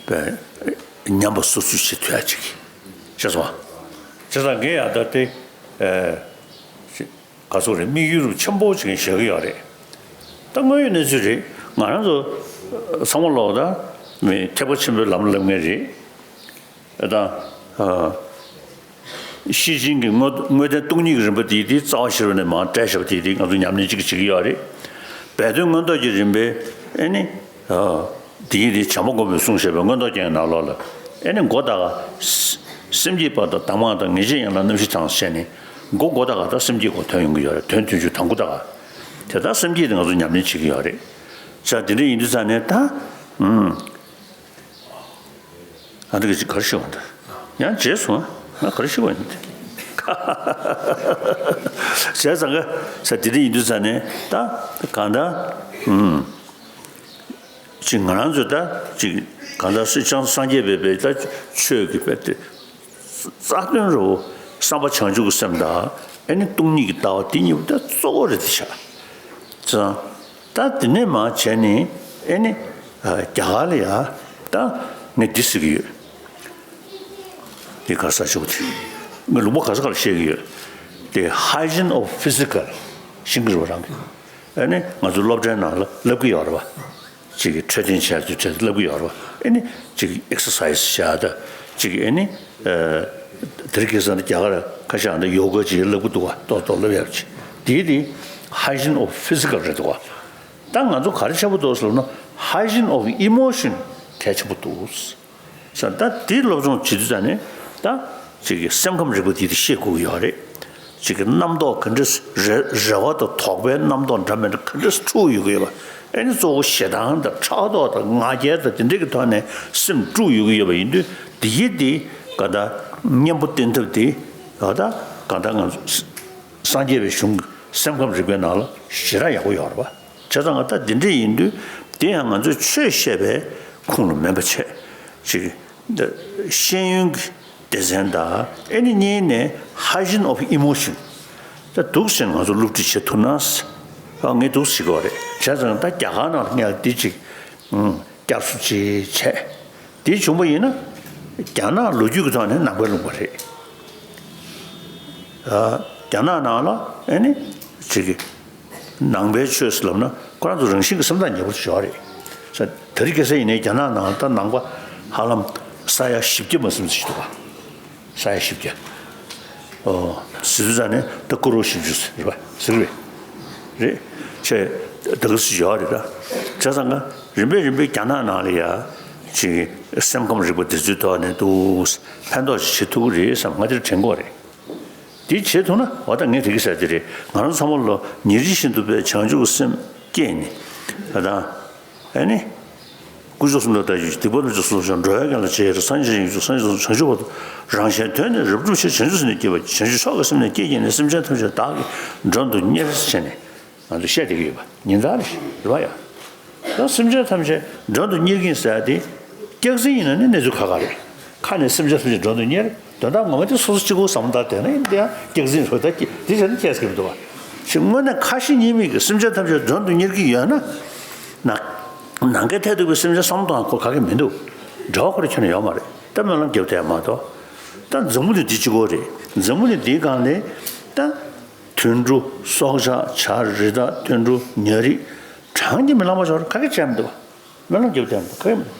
པའི་ཉམས་པ་སོར་ཆུད་བྱེད་ཐུབ་ཡ་ཅིག་ཤེས་སོང་ཨ། བྱས་ཙང་ངས་ཡང་ད་དེ་ཨེ་ག་སོག་རེད། དམིགས་ཡུལ་ཆེན་པོ་ཅིག་བཞག་གི་ཡོད་རེད། ད་དངོས་ཡོད་གནས་ཚུལ་རེད། ང་རང་ཚོ་ཚང་མ་ལོག་ད་མི་ཐེག་པ་ཆེན་པོའི་ལམ་ལབ་མཁན་རེད། དང་། ཤེར་ཕྱིན་གྱི་དངོས་དངོས་བསྟན་སྟོང་ཉིད་ཀྱི་རིམ་པ་དེ་དེ་རྩ་བ་ཤེས་རབ་ནས་མར་བཀྲལ་བཞག་པ་དེ་དེ་ང་ཚོ་ཉམས་ལེན་གཅིག་གིས་བྱེད་ཀྱི་ཡོད་རེད། སྦས་དོན་མངོན་རྟོགས་ཀྱི་རིམ་པའི་ཨེ་ནི། དེ་ཡི་དེ་བྱམས་པ་མགོན་པོས་གསུངས་བཞག་པའི་མངོན་རྟོགས་རྒྱན་གྱི་ནང་ལོགས་ལ་ཨེ་ནི་མགོ་བཏགས་པ། སེམས་བསྐྱེད་པ་དང་གདམས་ངག་དང་ངེས་འབྱེད་ཡན་ལག་རྣམ་བཞི་དང་ཟེར་ནས་མགོ་མགོ་བཏགས་པ་དང་སེམས་བསྐྱེད་སྐོར་ཐོན་ཡོང་གི་ཡོད་རེད། དོན་མཐུན་འཇུག་དང་པོ་བཏགས་པ། དེ་ལྟར་སེམས་བསྐྱེད་དེ་ང་ཚོ་ཉམས་ལེན་བྱེད་ཀྱི་ཡོད་རེད། ས་དེ་འདྲ་ཡིན་དུས་ཙང་ནས་ད། ཨུམ། ཨ་འདི་ག་ཅིག་ག་རེ་ཤེས་པ་འདི། ཡང་བརྗེད་སོང་ཨ། ང་ག་རེ་ཤེས་པ་ཡིན་འདི། བྱས་ཙང་ག་ས་དེ་འདྲ་ཡིན་དུས་ཙང་ནས་ད་གང་ལྟར་ཨུམ། ཅིག་ང་རང་ཚོས་ད་ཅིག་གང་ལྟར་སྲིད་སྤྱང་སངས་རྒྱས་པའི་པའི་ད་ཆོས་ཀྱི་པའི་དེ་རྩ་དོན་རུ་བསམ་པ་བྱང་ཆུབ་ཀྱི་སེམས་དང་ཨེ་ནི་སྟོང་ཉིད་ཀྱི་ལྟ་བ་དེ་གཉིས་པོ་ད་གཙོ་བོ་རེད་དེ་ཤག་ཙང་། ད་དེ་ནས་མར་བྱས་ནས་ཨེ་ནི་རྒྱ་གར་ལ་ཡ་ད་ངས་འདི་ཟེར་གྱི་ཡོད། དེ་ག་ས་ཆོག་དེ་ངས་ལུང་པ་ག་ས་ག་ལ་བཤད་ཀྱི་ཡོད། དེ་hygiene of physical ཤིང་གི་རུ་རང་གི་ཨེ་ནི་ང་ཚོ་སློབ་གྲྭའི་ནང་ལ་བསླབ་ཀྱི་ཡོད་རེད་བ། ཅིག་གི་འཕྲོད་བསྟེན་བྱ་རྒྱུ་བྱ་བསླབ་ཀྱི་ཡོད་རེད་བ། ཨེ་ནི་ཅིག་གི་ཨེག་སར་སའི་ཛི་བྱ་ད་ཅིག་གི་ཨེ་ནི་དེར་ཁེ་སང་རྒྱ་གར་ཁ་ཤས་ཨ་ནི་ཡོ་ག་ཅིག་བསླབ་ཀྱི་འདུག་བ། ཏོག་ཏོག་བསླབ་ཡག་ཅིག་དེ་དེ་hygiene of physical རེད་འདུག་བ། ད་ང་ཚོ་ག་རེ་ཆགས་པ་འདུག་ཟེར་ན་hygiene of emotion གལ་ཆེན་པོ་འདུག་ས་ད་དེ་སློབ་སྦྱོང་བྱེད་དུས་ཙང་ནས་ད་ཅིག་གི་སེམས་ཁམས་རིག་པ་དེ་དེ་ཤེས་དགོས་ཀྱི་ཡོད་རེད། ཅིག་གི་རྣམ་རྟོག་ག་འདྲ་རེ་རེ་བ་དང་དོགས་པའི་རྣམ་རྟོག་འདྲ་མི་འདྲ་ག་འདྲ་འཁྲུག་ཡོད་ཀྱི་ཡོད་པ། ཨེ་ནི་གཙོ་བོ་ཞེ་སྡང་དང་ཕྲག་དོག་དང་ང་རྒྱལ་དང་དེ་འདྲ་གི་ཐོག་ནས་སེམས་དཀྲུགས་ཡོད་ཀྱི་ཡོད་པ་ཡིན་དུས་དེ་ཡི་དེ་ག་ད་གཉེན་པོ་བསྟེན་ཐབས་དེ་ག་ད་ག་ད་ང་ཚོ་སངས་རྒྱས་པའི་གཞུང་གི་སེམས་ཁམས་རིག་པའི་ནང་ལ་ཞེ་དྲག་ཡག་པོ་ཡོད་རེད་པ། བྱས་ཙང་ང་ད་འདི་འདྲ་ཡིན་དུས་དེ་ཡང་ང་ཚོས་ཆོས་བཤད་པའི་ཁུངས་ལ་མིན་པ་བྱས་ཅིག་ཤེས་ཡོན་གྱི་སྡེ་ཚན་དང་ཨེ་ནི་གཉིས་ནས་hygiene of emotion ད་འདུག་ཟེར་ང་ཚོ་སློབ་ཁྲིད་བྱེད་ཐུབ་ན་ཨ་ངས་འདུག་ཟེར་གི་རེད། བྱས་ཙང་ད་རྒྱ་གར་ནང་ལ་ངས་འདི་ཅིག་སྐྱབས་སུ་ཅིག་བྱས་འདི་བྱུང་པ་ཡིན་ན་རྒྱ་ནག་ལོ་རྒྱུས་ཀྱི་ཐོག་ནས་ནང་པའི་ལུང་པ་རེད། རྒྱ་ནག་ནང་ལ་ཨེ་ནི་ཅིག་གི་ནང་པའི་ཆོས་ཟེར་ལབ་ན་ཁོ་རང་ཚོ་རང་བཞིན་གྱི་སེམས་ཐག་ཉེ་པོ་ཞིག་ཡོད་རེད། ས་དེ་རིང་ཁ་སང་ཡིན་ནའི་རྒྱ་ནག་ནང་ད་ནང་པ་ཧ་ལམ་ས་ཡ་བཞི་བརྒྱ་མ་ཟིན་ཞིག་འདུག་ག་ས་ཡ་བཞི་བརྒྱ། ཨོ། ཟེར་དུས་ཙང་ནས་ད་ཀོ་རོ་བཞི་བཅུ་ཟེར་རེད་པ་ཟེར་རེད། རེད། ཆེ་ད་ག་སུ་ཡོད་རེད་ད། བྱས་ཙང་ང་རིམ་པས་རིམ་པས་རྒྱ་ནག་ནང་ལ་ཡ་ཅིག་སེམས་ཁམས་རིག་པ་དེ་ཚོའི་ཐོག་ནས་འདུག་ཕན་ཐོགས་ཅིག་བྱེད་ཐུབ་ཀྱི་རེད་བསམ་ང་དེར་དྲན་གྱི་ཡོད་རེད། དེ་བྱེད་ཐུབ་ན་འོ་ད་ངས་དེ་གི་ཟེར་དེ་རེད། ང་རང་ཚང་མ་ལོ་ཉིན་རེ་བཞིན་དུ་པའི་བྱང་ཆུབ་ཀྱི་སེམས་བསྐྱེད་ནས་ད་ད་ཨེ་ནི་དཀོན་མཆོག་གསུམ་ལ་བདག་ཡིད་ཆེས། སྡིག་པ་ཐམས་ཅད་སོ་སོར་བཤགས། འགྲོ་བའི་དོན་ལ་རྗེས་སུ་ཡི་རང་། སངས་རྒྱས་བྱང་ཆུབ་སེམས་ནི་སྐྱེ་བ་ཅིག། བྱང་ཆུབ་མཆོག་གི་སེམས་ནི་བསྐྱེད་བྱས་ནས་སེམས་ཅན་ཐམས་ཅད་བདག་གིས་མགྲོན་དུ་གཉེར་བྱས་ནས། ང་ཚོས་བཤད་བསྡད་ཀྱི་ཡོད་པ་ཉིན་ལྟར་རེད་པ་ཡ། ད་སེམས་ཅན་ཐམས་ཅད་མགྲོན་དུ་གཉེར་གྱིན་ཟེར་ཡ་དེ་སྐྱག་རྫུན་ཡིན་ན་ནི་གནས་ཚུལ་ཁག་ཁག་རེད། ཁ་ནས་སེམས་ཅན་ཐམས་ཅད་མགྲོན་དུ་གཉེར། དོན་དག་ངོ་མ་དེ་སོ་སོ་གཅིག་པོ་བསམ་བློ་བཏང་བསྡད་ན་ཡིན་དེ་ཡང་སྐྱག་རྫུན་རེད། ད་དེ་བྱས་ན་ཁྱད་མི་འདུག་པ། ཞེས་དངོས་གནས་ཁ་ཞེ་གཉིས་མེད་ཀྱི་སེམས་ཅན་ཐམས་ཅད་མགྲོན་དུ་གཉེར་གྱི་ཡོད་ན། ནང་ནང་གི་ཐད་གཏུགས་པའི་སེམས་ཅན་བསམ་བློ་གཏོང་ཡ་ཁོ་ག་གེ་མི་འདུག་འབྲེལ་བ་ཁོ་རང་ཁྱོན་ནས་ཡོད་མ་རེད། ད་སྨོན་ལམ་རྒྱབ་བསྡད་ཡ་མ་གཏོགས། ད་འཛམ་བུ་གླིང་འདི་གཅིག་པོ་རེད། འཛམ་བུ་གླིང་འདིའི་སྒང་ནས་ད། དུད་འགྲོ། སྲོག་ཆགས། བྱ་རི་དྭགས། དུད་འགྲོ། ཉ་རིགས། གྲངས་ཀྱིས་མི་ལང་པ་ཞིག་ཡོད་རེད། ག་གེ་བྱས་མི་འདུག་པ། སྨོན་ལམ་རྒྱབ་བསྡད་མི་འདུག་ག་གེ་མི་འདུག་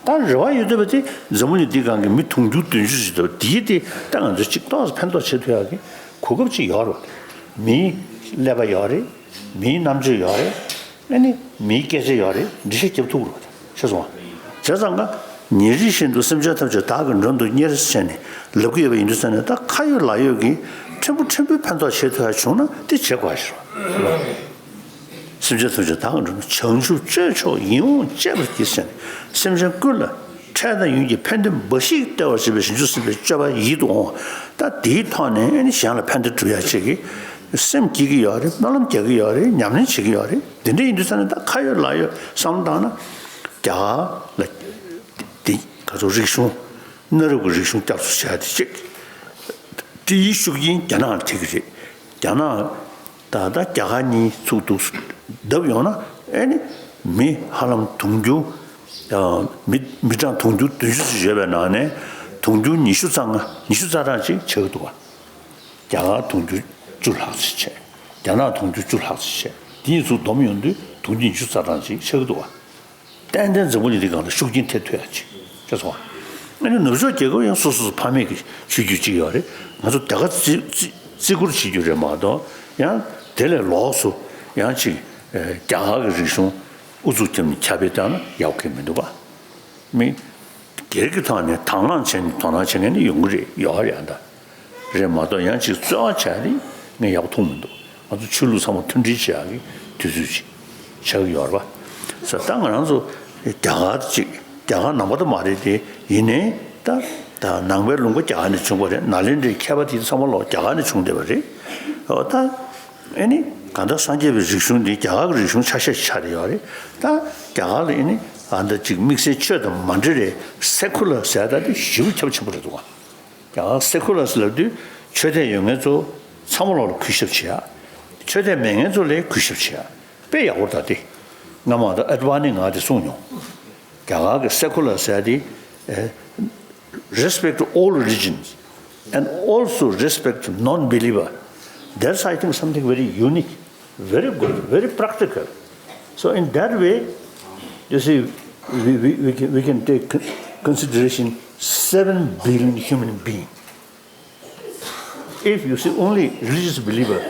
ད་རེ་བ་ཡོད་བསྡད་པ་དེ་འཛམ་བུ་གླིང་འདིའི་སྒང་གི་མི་དུང་ཕྱུར་བདུན་ཅུ་ཞིག་འདུག་དེའི་དེ་ད་ང་ཚོས་གཅིག་ཏོག་ཙམ་ཕན་ཐོགས་བྱེད་ཐུབ་ཡག་གི་གོ་སྐབས་ཅིག་ཡོད་རེད་པ། མིའི་ཀླད་པ་ཡོད་རེད། མིའི་རྣམ་དཔྱོད་ཡོད་རེད། ཨ་ནི་མིའི་སྐད་ཆ་ཡོད་རེད། འགྲེལ་བཤད་རྒྱབ་ཐུབ་རེད་པ། ཤེས་སོང་ང་། བྱས་ཙང་ཀ་ཉིན་རེ་བཞིན་དུ་སེམས་ཅན་ཐམས་ཅད་བདག་གིས་མགྲོན་དུ་གཉེར་ཟེར་ནས་ལབ་ཀྱི་ཡོད་པ་ཡིན་དུས་ཙང་ནས། ད་ཁ་ཡོད་ལག་ཡོད་ཀྱིས་ཕྲན་བུ་ཕྲན་བུའི་ཕན་ཐོགས་བྱེད་ཐུབ་ཡ་བྱུང་ན་དེ་བྱེད་དགོས་ཞེས་རོ། སེམས་ཅན་ཐམས་ཅད་བདག་གིས་མགྲོན་དུ། བྱང་ཆུབ་སྤྱོད་མཆོག་ཡིད་འོང་སྤྱད་པར་བགྱི་ཟེར་ནས། སེམས་ཅན་ཀུན་ལ་འཕྲལ་དང་ཡུན་གྱི་ཕན་བདེ་འབའ་ཞིག་སྟེར་བར་བྱེད་པའི་བྱང་ཆུབ་སེམས་དཔའི་སྤྱོད་པ་ཡིད་དུ་འོང་བ། ད་དེའི་ཐོག་ནས་ཨ་ནི་གཞན་ལ་ཕན་བདེ་སྒྲུབ་ཡ་བྱེད་ཀྱི། སེམས་སྐྱིད་ཀྱི་ཡོད་རེད། སྨོན་ལམ་རྒྱག་གི་ཡོད་རེད། ཉམས་ལེན་བྱེད་ཀྱི་ཡོད་རེད། དེ་འདྲ་ཡིན་དུས་ཙང་ནས་ད་ཁ་ཡོད་ལག་ཡོད་བསམ་བློ་བཏང་ན། རྒྱ་གར་ལ་དེ་ག་ཚོད་རིག་གཞུང་། གནའ་རབས་ཀྱི་རིག་གཞུང་བསྐྱར་གསོ་བྱས་ཏེ་གཅིག་སྤྲེའུའི་ཤུགས་རྐྱེན་རྒྱ་ནག་ལ་ཐེབས་ཀྱི་རེད། རྒྱ་ནག་ད་ལྟ་རྒྱ་གར་གཉིས་ཚུགས་འདུག་བརྡབ་ཡོང་ན། ཨེ་ནི་མི་ཧ་ལམ་དུང་ཕྱུར། ཨ། མི་མི་གྲངས་དུང་ཕྱུར་བདུན་ཅུ་ཙམ་ཡོད་པའི་ནང་ནས་དུང་ཕྱུར་ཉི་ཤུ་རྩ་ལྔ། ཉི་ཤུ་རྩ་གྲངས་ཅིག་ཆགས་ཀྱི་འདུག་བ། རྒྱ་གར་དུང་ཕྱུར་བཅུ་ལྷག་ཙམ་བྱས། རྒྱ་ནག་དུང་ཕྱུར་བཅུ་ལྷག་ཙམ་བྱས། དེ་གཉིས་ཚུར་བསྡོམས་ཡོང་དུས་དུང་ཕྱུར་ཉི་ཤུ་རྩ་གྲངས་ཅིག་ཆགས་ཀྱི་འདུག་བ། ཏན་ཏན་འཛམ་བུ་གླིང་འདི་སྒང་ལ་ཤུགས་རྐྱེན་ཐེབས་ཐུབ་ཡ་ཅིག་ཆགས་སོང་བ། ཨ་ནི་ནུབ་ཕྱོགས་རྒྱལ་ཁབ་ཡང་སོ་སོ་སོ་ཕ་མེས་ཀྱི་ཆོས་བརྒྱུད་ཅིག་ཡོད་རེད། ང་ཚོ་དེ་ག་བརྩི་བརྩི་བརྩི་བཀུར་བྱེད་རྒྱུ་རེད་མ་གཏོགས། ཡང་དེ་ལས་ལོགས་སུ་ཡང་ཅིག་ཨ། རྒྱ་གར་གྱི་རིག་གཞུང་ཨུ་ཚུགས་བརྒྱབ་ནས་ཁྱབ་སྤེལ་བཏང་ན་ཡག་གི་མི་འདུག་བ། མི་སྒེར་གྱི་ཐོག་ནས་དང་བླངས་བྱས་ནས་དོ་སྣང་བྱེད་མཁན་ནི་ཡོང་གི་རེད། ཡོད་རེད། ཨ། ད་རེད་མ་གཏོགས་ཡང་ཅིག་རྩོལ་བ་བྱས་ནས་ངས་ཡག་པོ་མཐོང་མི་འདུག་ང་ཚོ་ཆོས་ལུགས་ཚང་མ་མཐུན་སྒྲིལ་བྱེད་ཡག་གི་དུས་ཚོད་ཅིག་ཆགས་ཀྱི་ཡོད་རེད་པ། ས་ད་ང་རང་ཚོ་རྒྱ་གར་ཅིག་རྒྱ་གར་ནང་པ་ད་མ་རེད་དེ། ཡིན་ནའི་ད་ད་ནང་པའི་ལུང་པ་རྒྱ་གར་ནས་བྱུང་བ་རེད། ནཱ་ལེནྡྲའི་མཁས་པ་དེ་ཚང་མ་ལོག་རྒྱ་གར་ནས་བྱུང་བསྡད་པ་རེད། འོ་ད། ཨེ་ནི། གང་ལྟར་སངས་རྒྱས་པའི་རིག་གཞུང་འདི་རྒྱ་གར་གྱི་རིག་གཞུང་ཆ་ཤས་ཆགས་བསྡད་ཡོད་རེད། ད་རྒྱ་གར་ལ་ཨེ་ནི་ཨ་འདྲ་ཅིག་དམིགས་བསལ་ཆོས་དང་མ་འབྲེལ་བའི་སེ་ཁུ་ལར་ཟེར་ཡ་ད་དེ་ཞེ་པོ་ཁྱབ་ཆེན་པོ་རེད་འདུག་ག་རྒྱ་གར་སེ་ཁུ་ལར་ཟེར་ལབ་དུས་ཆོས་དད་ཡོད་མཁན་ཚོ་ཚང་མ་ལོག་ལ་གུས་ཞབས་བྱེད་ཡ། ཆོས་དད་མེད་མཁན་ཚོ་ལ་གུས་ཞབས་བྱེད་ཡ། དཔེ་ཡག་པོ་རེད་ད་དེ། སྔ་མ་ད་ཨེ་ཌི་ཝ་ནི་ང་དེ་གསུངས་མྱོང་། རྒྱ་གར་གྱི་སེ་ཁུ་ལར་ཟེར་ཡ་དེ། ཨེ། Respect to all religions and also respect to non-believer. That's, I think, something very unique, very good, very practical. So in that way, you see, we, we, we, can, we can take con- consideration seven billion human beings. If you see only religious believer,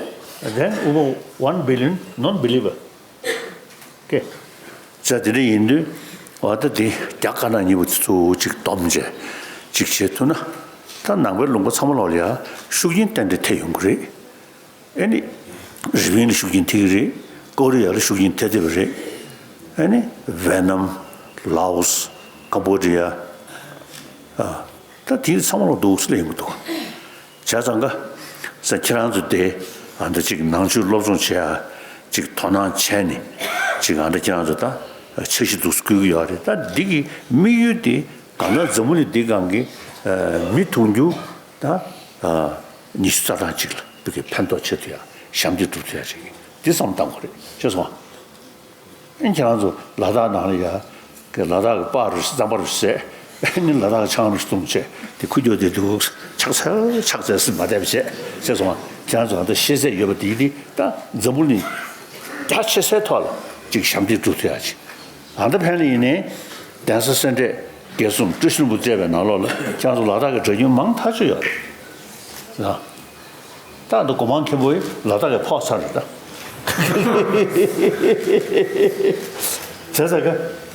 then over one billion non-believer. Okay. ས་དེ་འདྲ་ཡིན་དུས་འོ་ད་དེ་རྒྱ་དཀར་ནག་གཉིས་པོ་དེ་ཚོ་གཅིག་བསྡོམས་བྱས་གཅིག་བྱེད་ཐུབ་ན། ད་ནང་པའི་ལུང་པ་ཚང་མ་ལོག་ལ་ཡ་ཤུགས་རྐྱེན་ཏན་ཏན་ཐེབས་ཡོང་གི་རེད། ཨེ་ནི། རི་པིན་ལ་ཤུགས་རྐྱེན་ཐེབས་ཀྱི་རེད། ཀོ་རི་ཡ་ལ་ཤུགས་རྐྱེན་ཐེབས་བསྡད་པ་རེད། ཨེ་ནི། ཝེ་ནམ། ལའོ་སི། ཀམ་བོ་ཌི་ཡ། ཨ། ད་དེ་ཚང་མ་ལོག་འདུག་སེ་ལ་ཡོང་གི་འདུག་བྱས་ཙང་ཀ། ས་ཁྱེད་རང་ཚོ་དེ་ཨ་འདྲ་ཅིག་ནང་ཆོས་སློབ་སྦྱོང་བྱེད་ཡ་ཅིག་དོ་སྣང་བྱས་ནས་ཅིག་ཨ་འདྲ་ཁྱེད་རང་ཚོ་ད་འཆར་གཞི་འདུག་སེ་བསྐུལ་གྱི་ཡོད་རེད། ད་འདི་གི་དམིགས་ཡུལ་དེ་གང་ལྟར་འཛམ་བུ་གླིང་འདི་སྒང་གི་མི་དུང་ཕྱུར་ད་ཉི་ཤུ་རྩ་གྲངས་ཅིག་ལ་བོད་ཀྱི་ཕན་ཐོགས་བྱེད་ཐུབ་ཡ། ཞབས་འདེགས་སྒྲུབ་ཐུབ་ཡ་ཅིག་འདི་བསམ་བཏང་དགོས་རེད། ཤེས་སོང་ཨ། ཨེ་ཁྱེད་རང་ཚོ་ལ་དྭགས་ནང་ལ་ཡ། ལ་དྭགས་ཀྱི་པར་རུ་རྩམ་པ་རུ་བཟས། ཨེ་ནི་ལ་དྭགས་ཆང་རུ་བཏུང་བྱས་དེ་ཁུ་རྒྱོ་དེ་འདུག་ཆག་ཚལ་ཆག་ཚལ་སྲིད་མ་བསྡད་པ་བྱས་ཟེར་སོང་བ། ཁྱེད་རང་ཚོ་ད་ཤེས་ཚད་ཡོད་པ་དེ་དེ་ད་འཛམ་བུ་གླིང་རྒྱ་ཆེ་སའི་ཐོག་ལ་ཅིག་ཞབས་འདེགས་སྒྲུབ་ཐུབ་ཡ་ཅིག་ཨ་ད་ཕན་ལ་ཡིན་ནའི་གདན་ས་སེ་འབྲས་དགེ་གསུམ་བཀྲ་ཤིས་ལྷུན་པོ་བཅས་པའི་ནང་ལོགས་ལ་ཁྱེད་རང་ཚོ་ལ་དྭགས་ཀྱི་གྲྭ་རྒྱུན་མང་ཐག་ཆོད་ཡོད་རེད་ན། ད་འདི་སྒོ་མང་མཁན་པོ་ཡིས་ལ་དྭགས་ཀྱི་ཕོག་ཚར་རེད་ད། བྱས་ཙང་ཀ་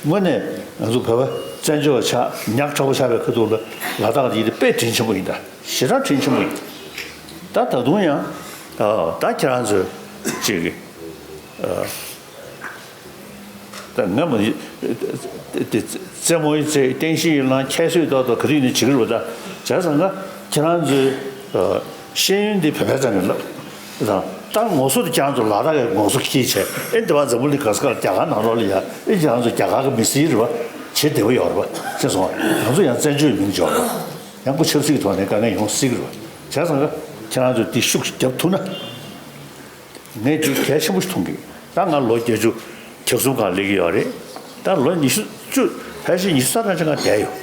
དངོས་གནས་ང་ཚོ་བོད་པ་བཙན་བྱོལ་བ་ཆགས་ཉག་ཕྲ་བོ་ཆགས་པའི་ཁ་ཐུག་ལ་ལ་དྭགས་འདི་དཔེ་དྲིན་ཆེན་པོ་ཡིན་ད། ཞེ་དྲག་དྲིན་ཆེན་པོ་ཡིན། ད་ད་དུང་ཡང་ད་ཁྱེད་རང་ཚོ་ཅིག་ད་ང་མ་རྩེད་མོ་ཡི་རྩེ་རྟེན་གཞི་ཡི་ལང་ཁྱད་གསོད་ཏོག་ཏོག་ག་དུས་ནས་བྱེད་ཀྱི་རེད་པ། ད་བྱས་ཙང་ཀ་ཁྱེད་རང་ཚོའི་ཤེས་ཡོན་འདི་བོད་པའི་རྩ་ནས་བསླབ་དང་། ད་ངོ་སོ་དེ་ཁྱེད་རང་ཚོ་ལ་དྭགས་ཀྱི་ངོ་སོ་འཁྱེར་བྱས་ཨེ་འདི་བ་འཛམ་བུ་གླིང་ག་ས་ག་ལ་རྒྱ་གར་ནང་ལོགས་ལ་ཡ་ཨེ་ཁྱེད་རང་ཚོ་རྒྱ་གར་གྱི་མི་སེར་རེད་པ། བྱེད་བདེ་པོ་ཡོད་རེད་པ། ཤེས་སོང་ང་། ང་ཚོ་ཡང་བཙན་བྱོལ་མིང་འཇོག་རེད་པ། ཡང་སྒོ་ཆབ་སྲིད་ཀྱི་ཐོག་ནས་དཀའ་ངལ་ཡོང་སྲིད་ཀྱི་རེད་པ། བྱས་ཙང་ཀ་ཁྱེད་རང་ཚོས་འདི་ཤུགས་རྒྱབ་ཐུབ་ན། ངས་ཅིག་གལ་ཆེན་པོ་ཞིག་མཐོང་གི། ད་ང་ལོ་བརྒྱད་ཅུ་གྱ་གསུམ་སྒང་སླེབས་ཀྱི་ཡོད་རེད། ད་ལོ་ཉི་ཤུ་བཅུ་ཕལ་ཆེར་ཉི་ཤུ་རྩ་གྲངས་ཅིག་སྒང་བསྡད་ཡོད།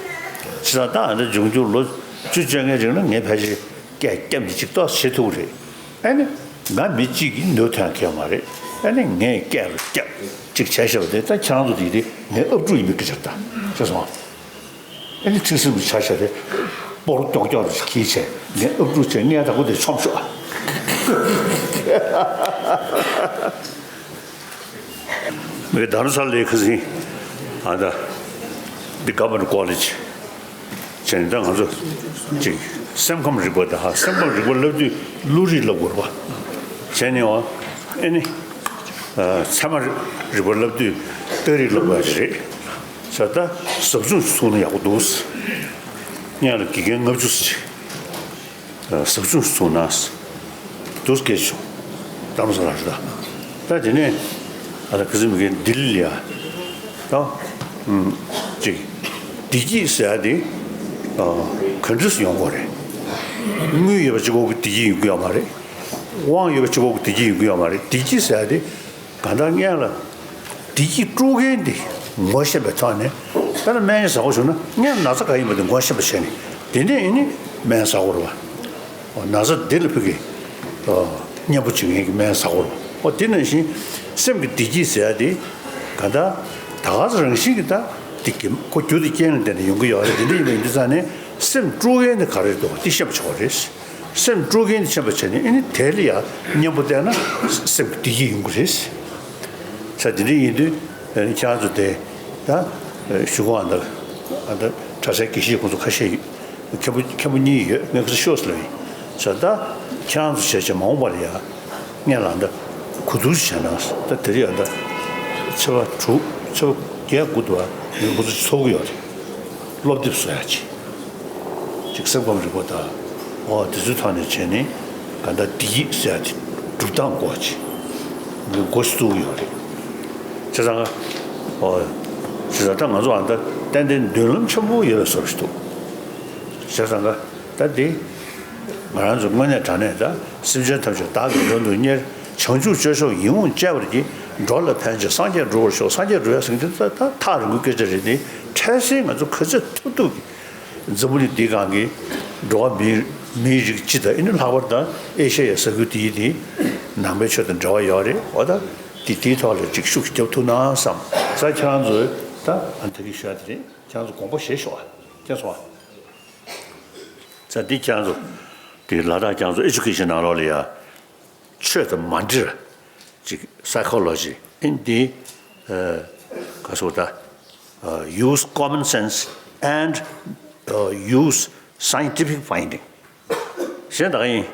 ཇི་ལྟར་ད་ཨ་འདྲ་འབྱུང་འགྱུར་ལོ་བཅུ་བཅོ་ལྔའི་རིང་ལ་ངས་ཕལ་ཆེར་སྐད་བརྒྱབ་ནས་ཅིག་ཏོག་ཙམ་བྱེད་ཐུབ་ཀྱི་རེད། ཨ་ནི་ང་མི་གཅིག་གིས་ནུས་ཐོན་མཁན་མ་རེད། ཨ་ནི་ངས་སྐད་རུ་བརྒྱབ་ཅིག་བྱས་བཞག་པ་དེ་ད་ཁྱེད་རང་ཚོ་དེ་དེ་ངའི་ཨབ་ཕྲུག་ཡིན་པའི་སྐད་ཆ་རེད་ད། ཤེས་སོང་ང་། ཨ་ནི་ཁྲི་སྲིན་པོ་ཆ་བཞག་སྟེ། སྤོ་རོ་ཀྱོག་ཀྱོག་རེ་ཞིག་གིས་བྱས་ངས་ཨབ་ཕྲུག་བྱས་ངས་དང་པོ་དེ་མཆོངས་ཤོག་ཨ། མི་རྡ་རམ་ས་ལའི་ཁ་སང་ཨ་ད་འདི་Government College བྱས་ནས་ད་ང་ཚོ་ཅིག་སེམས་ཁམས་རིག་པ་དང་སེམས་ཁམས་རིག་པ་བསླབ་དུས་བློ་རིག་བསླབ་དགོས་རེད་པ། བྱས་ནས་འོ་ཨ་ནི་ཚད་མ་རིག་པ་བསླབ་དུས་རྟགས་རིགས་བསླབ་དགོས་རེད། ས་ད་ཟབ་སྦྱོང་ཞིག་ཚུགས་ན་ཡག་པོ་འདུག་སྔོན་ལ་དགེ་རྒན་ལྔ་བཅུ་ཙམ་ཞིག་ཟབ་སྦྱོང་ཞིག་ཚུགས་ན་འདུག་སྐད་བྱུང་ རྡ་རམ་ས་ལ་རེད་ད། ད་དེ་ནས་ཨ་ད་ཁ་སང་མི་གི་ལྡི་ལི་ལ་ཡ་ད་ཨུམ་ཅིག་བདེ་སྐྱིད་ཟེར་ཡ་དེ་ཨ་ག་འདྲ་སེ་ཡོང་གི་ཡོད་རེད། དངུལ་ཡོད་པ་གཅིག་པོ་གིས་བདེ་སྐྱིད་ཡོང་གི་ཡོད་མ་རེད། དབང་ཡོད་པ་གཅིག་པོ་གིས་བདེ་སྐྱིད་ཡོང་གི་ཡོད་མ་རེད། བདེ་སྐྱིད་ཟེར་ཡ་དེ་གང་ལྟར་སྔོན་ལ་བདེ་སྐྱིད་དཀྲུག་མཁན་དེ་ངོ་ཤེས་པའི་ཐོག་ནས། དཔེར་ན་སྨན་ཟ་དགོས་བྱུང་ན་སྔོན་ན་ཚ་ག་ཡིན་པ་དེ་ངོ་ཤེས་པ་བྱས་ནས་དེ་ནས་ཨ་ནི་སྨན་ཟ་དགོས་རེད་པ། ན་ཚ་འདི་ལ་ཕ་གི་ཨ་གཉེན་པོ་བྱེད་མཁན་གྱི་སྨན་ཟ་དགོས་རེད་པ། འོ་དེ་ནང་བཞིན་སེམས་ཀྱི་བདེ་སྐྱིད་ཟེར་ཡ་དེ་གང་ལྟར་ད་ག་ཚོད་རང་བཞིན་གྱིས་ད་དེ་གི་ཁོ་རྒྱུ་དེ་རྐྱེན་ལ་བརྟེན་ནས་ཡོང་གི་ཡོད་རེད། དེ་འདྲ་ཡིན་པ་ཡིན་དུས་ཙང་ནས་སེམས་དཀྲུག་མཁན་དེ་ག་རེ་རེད་འདུག་པ་དེ་ཤེས་པ་བྱེད་དགོས་རེད། སེམས་དཀྲུག་མཁན་དེ་ཤེས་པ་བྱས་ནས་ཨ་ནི་དེ་ལ་ཡ་གཉེན་པོ་བསྟེན་ན་སེམས་ཀྱི་བདེ་སྐྱིད་ཡོང་གི་རེད། ས་དེ་འདྲ་ཡིན་དུས་ཨ་ནི་ཁྱེད་རང་ཚོ་དེ་ད་ཞུ་གོ་ཨ་ད་ཨ་ད་གྲྭ་སའི་དགེ་བཤེས་ཁོང་ཚོ་ཁ་ཤས་ཡོད། མཁན་པོ་མཁན་པོ་གཉིས་ཡོད། ངས་ཁོ་ཚོ་ཤོག་ཟེར་ལབ་ཡིན། ས་ད་ཁྱེད་རང་ཚོ་བྱས་བྱས་མ་འོངས་པ་ལ་ཡ་སྔོན་ལ་ད་གོ་བསྡུར་བྱས་ན་ད་དེ་རིང་ཨ་ད་ཚེས་པ་དྲུག་ཚེས་པ་བརྒྱད་དགུ་དུ་བ་ངས་ཁོ་ཚོ་ཚོགས་ཀྱི་ཡོད་རེད། སློབ་དེབ་བཟོ་ཡག་ཅིག་ཅིག་སེམས་ཁམས་རིག་པ་དང་། འོ་དེ་ཚོའི་ཐོག་ནས་བྱས་ནས་ག་འདྲ་བདེ་སྐྱིད་ཟེར་ཡག་དེ་སྒྲུབ་སྟངས་སྐོར་ཅིག་འགོ་ཞིག་བཙུགས་ཡོད་རེད། བྱས་ཙང་ཀ་འོ་བྱས་ཙང་ད་ང་ཚོ་ཨ་ད་ཏན་ཏན་མདུན་ལམ་ཆེན་པོ་ཡོད་པའི་བཟོ་ཞིག་འདུག་བྱས་ཙང་ཀ་ད་འདི་ང་རང་ཚོ་དངོས་གནས་དྲང་གནས་ད་སེམས་ཅན་ཐམས་ཅད་བདག་གིས་མགྲོན་དུ་གཉེར། བྱང་ཆུབ་སྤྱོད་མཆོག་ཡིད་འོང་སྤྱད་པར་བགྱི། འགྲོ་ལ་ཕན་ཕྱིར་སངས་རྒྱས་འགྲུབ་པར་ཤོག་སངས་རྒྱས་འགྲུབ་ཡག་ཟེར་མཁན་དེ་ད་ད་ཐག་རིང་པོའི་སྐད་ཆ་རེད་དེ། འཕྲལ་སེལ་ང་ཚོ་ག་ཚོད་ཐུབ་ཐུབ་ཀྱིས། འཛམ་བུ་གླིང་འདིའི་སྒང་གི་འགྲོ་བ་མིའི་མིའི་རིགས་སྤྱི་དང་ཨེ་ནི་ལྷག་པར་དུ་ཨེ་ཤ་ཡའི་ས་ཁུལ་དེའི་དེ་ནང་པའི་ཆོས་དང་འབྲེལ་བ་ཡོད་རེད། འོ་ད་དེ་དེའི་ཐོག་ལ་ཅིག་ཤུགས་ཤིག་རྒྱབ་ཐུབ་ན་བསམ། ས་ཁྱེད་རང་ཚོས་ད་ཨ་ད་གི་ཤོད་དེ་རེད། ཁྱེད་རང་ཚོ་དགོངས་པ་བཞེས་ཤོག་ཨ། ཁྱེད་སོང་ཨ། ས་འདི་ཁྱེད་རང་ཚོ་དེ་ལ་དྭགས་ཁྱེད་རང་ཚོ་ཨེ་ཇུ་ཀེ་ཤན་ནང་ལོགས་ལ་ཡ། ཆོས་དང་མ་འབྲེལ་ཅིག་psychology in the ཨ་ག་སོ་ད་ཨ་use common sense and ཨ་use scientific finding གཞན་དག་ཡིན།